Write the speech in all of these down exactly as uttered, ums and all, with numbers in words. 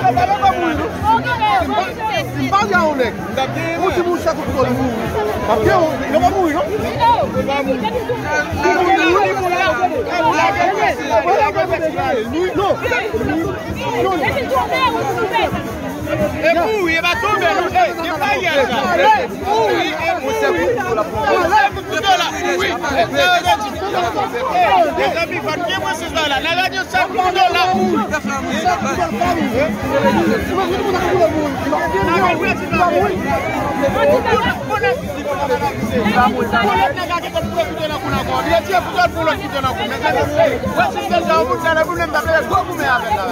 M pa gen yon nèg. Yon timoun chak ou pito li mouri. M ap gen yon, yo pa mouri, non? Non. E mouri, e pa tonbe, non. E, e pa yè, sa. Mouri, e mouri. Mezanmi, pa t gen mwen se sa la. Nan radyo sa, pou dola. Nan radyo sa, pou dola. Pou lòt nèg la ki konn pwofite nan kou nan kò. Li di pou lòt, pou lòt kite nan kou. Mezanmi, wè si se jan yon moun sa la, pou mwen m t ap leve gwo goumen avè l la.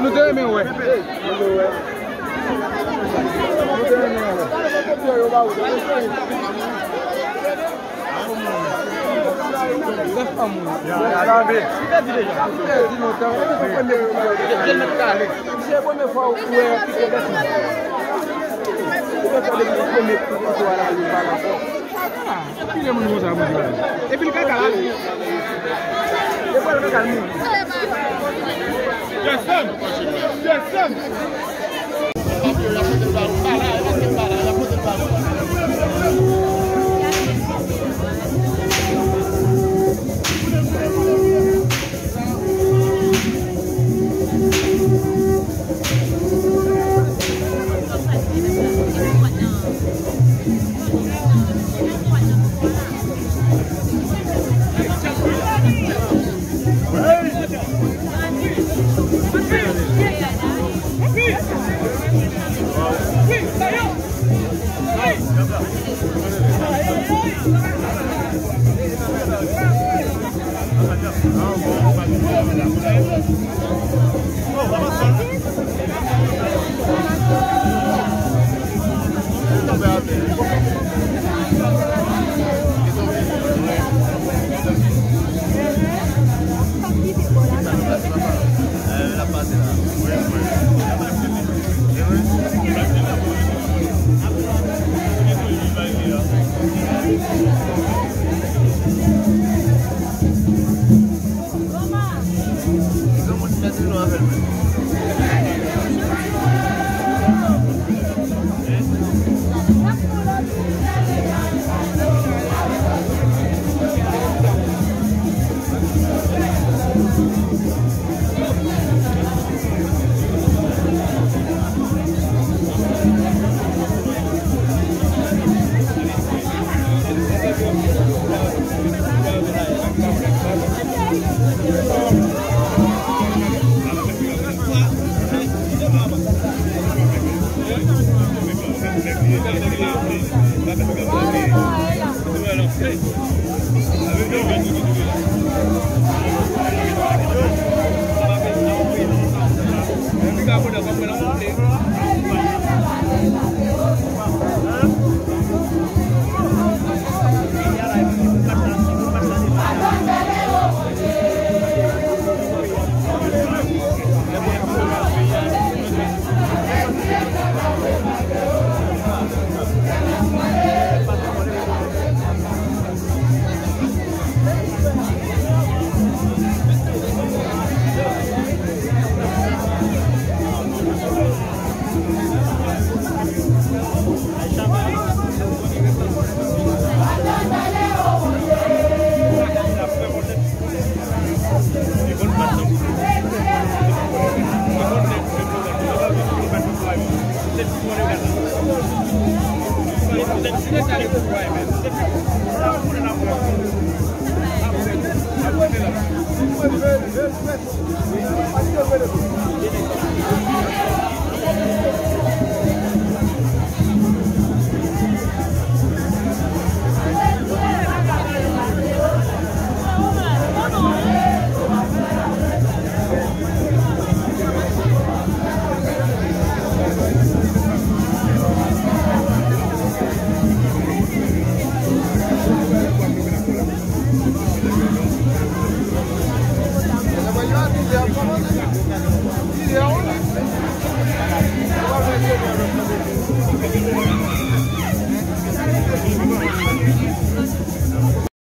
Nou te renmen wè. Nou te renmen wè. Misye premye fwa ou wè pike bèt mwen. Misye premye kou kote w al la, li pa la fò. Pile moun konsa, moun sa. Epi l kaka la. Epi l kaka l moun. Yes, sir. Yes, sir.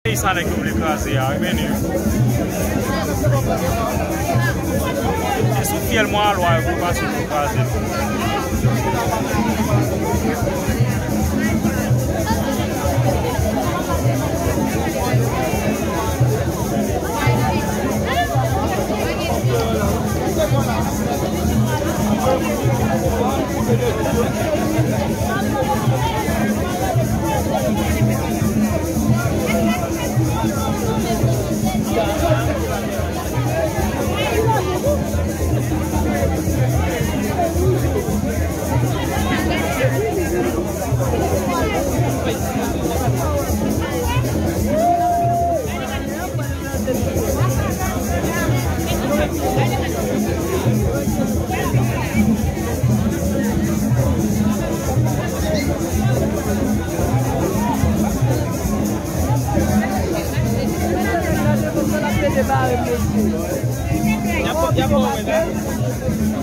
Peyi sa nèg yo vle kraze a, wi, men nou. E sou fyèl mwa a lwa yo pou pase pou kraze.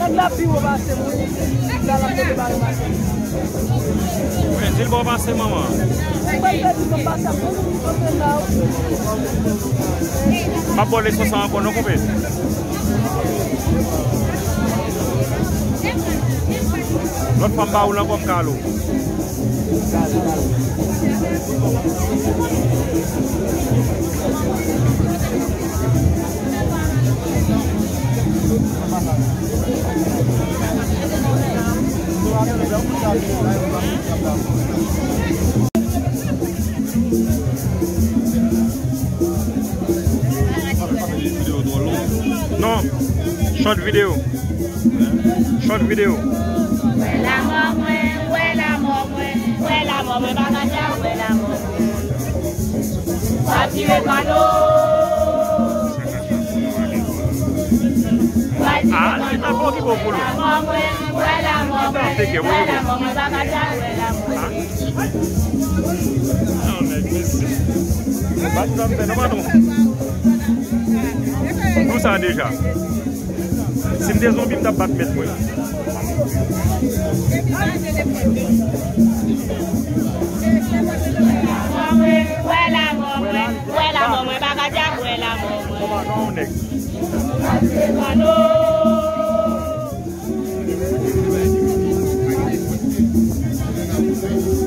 Nèg la pi wo pase mwen. Nèg la pi wo pase mwen. Men, di l ba w pase, manman. M ap ba w leson sa ankò, non, konpè. Lòt fwa m ba ou l ankò, m kale w. Non, short video. Short video. Wè lanmò mwen, wè lanmò mwen, wè lanmò mwen, baka dja wè lanmò mwen. W ap tire kòno. W ap tire kòno. Wè lanmò mwen, wè lanmò mwen, wè lanmò mwen, baka dja wè lanmò mwen. Non, nèg, mesye. Bat zam fè, non, patwon. Nou sa deja. Si m te zonbi, m t ap bat mèt mwen. Wè lanmò mwen, wè lanmò mwen, baka dja wè lanmò mwen. Kòman, kòman w nèg?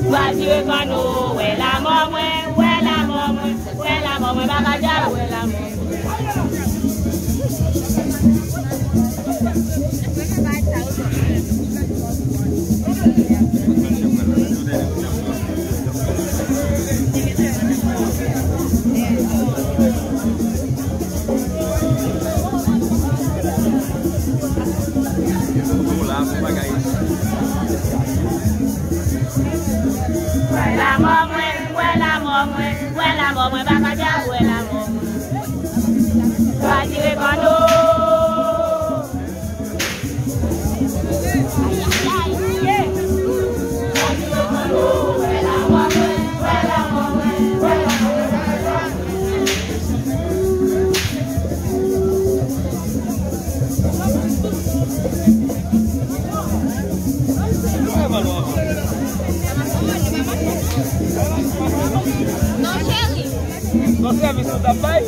W ap tire kòno, wè lanmò mwen, wè lanmò mwen, wè lanmò mwen, baka dja wè lanmò mwen. Wè lanmò mwen, wè lanmò mwen, wè lanmò mwen, baka dja wè lanmò mwen. Baka dja wè lanmò mwen. Non, cheri. Nan sèvis ou t ap bay?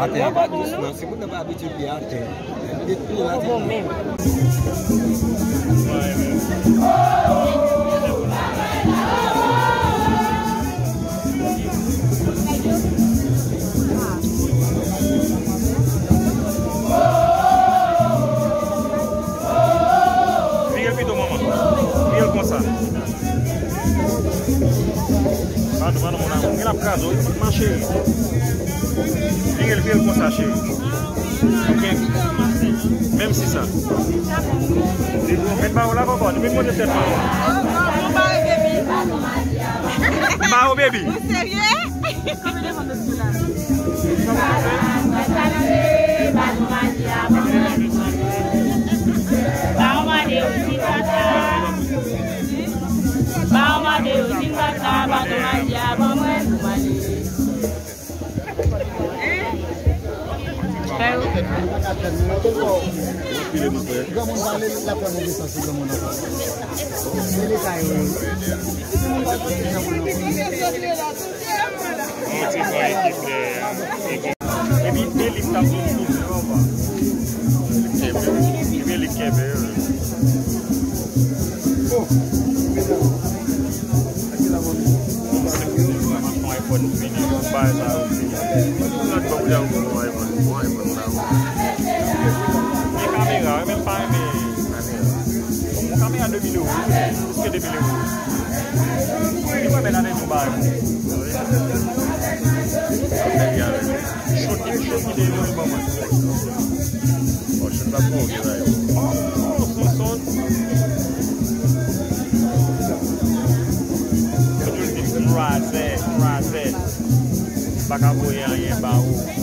Atè a pa dous non, si moun nan pa abitye pye atè, li tou atè. Vire l pito, manman. Vire l konsa. Pardon, pardon, mon amour. Gen l ap kraze w, ma chérie. Vire l, vire l konsa, chérie. Ok. Menm si sa. Li bon, men ba w la, papa. Li men kote tèt mwen. Ba w, baby. Ou serye? Granmoun pa vle l ap fè move sans pou granmoun ankò. Se leta yo ye. Epi Eli k ap vin tou. Epi Eli kenbe. Oh. Yon iPhone fini, yon bagay sa yo fini. Yon lòt bò pou y al pran yon iPhone, yon iPhone sa yo. Men kamera, wi, men m pa renmen kamera. Yon kamera de mil euro, wi, plis ke de mil euro. Li pa bèl avèk yon bagay. Choki, choki de mil euro ban mwen. Oh, shit la bon, ok, right. Oh, oh, son, son. Yo di l di krazè, krazè. Pa ka voye anyen ba ou. Hey,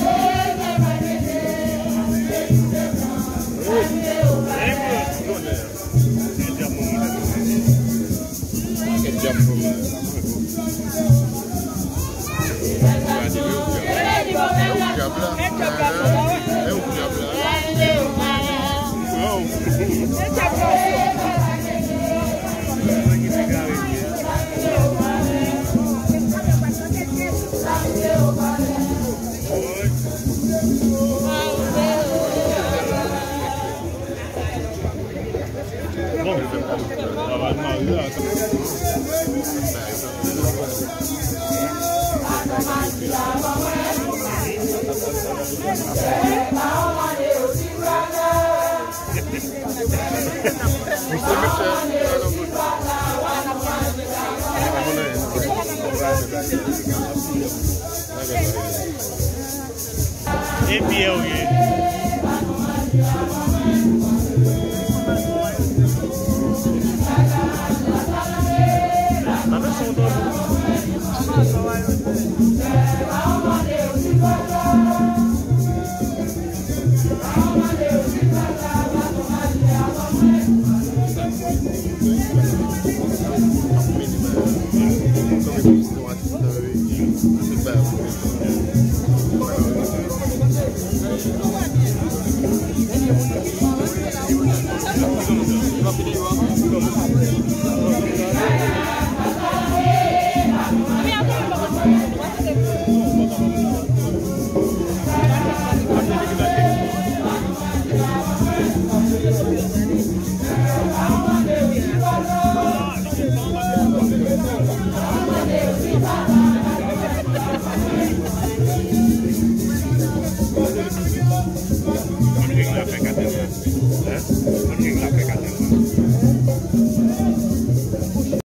hey, hey, hey. Gen djab pou mwen. Gade, men ou djab la. Men ou djab la. Men ou djab la. Waw. Bon, travay mari a. E byen w ye. Sa fè son tanbou.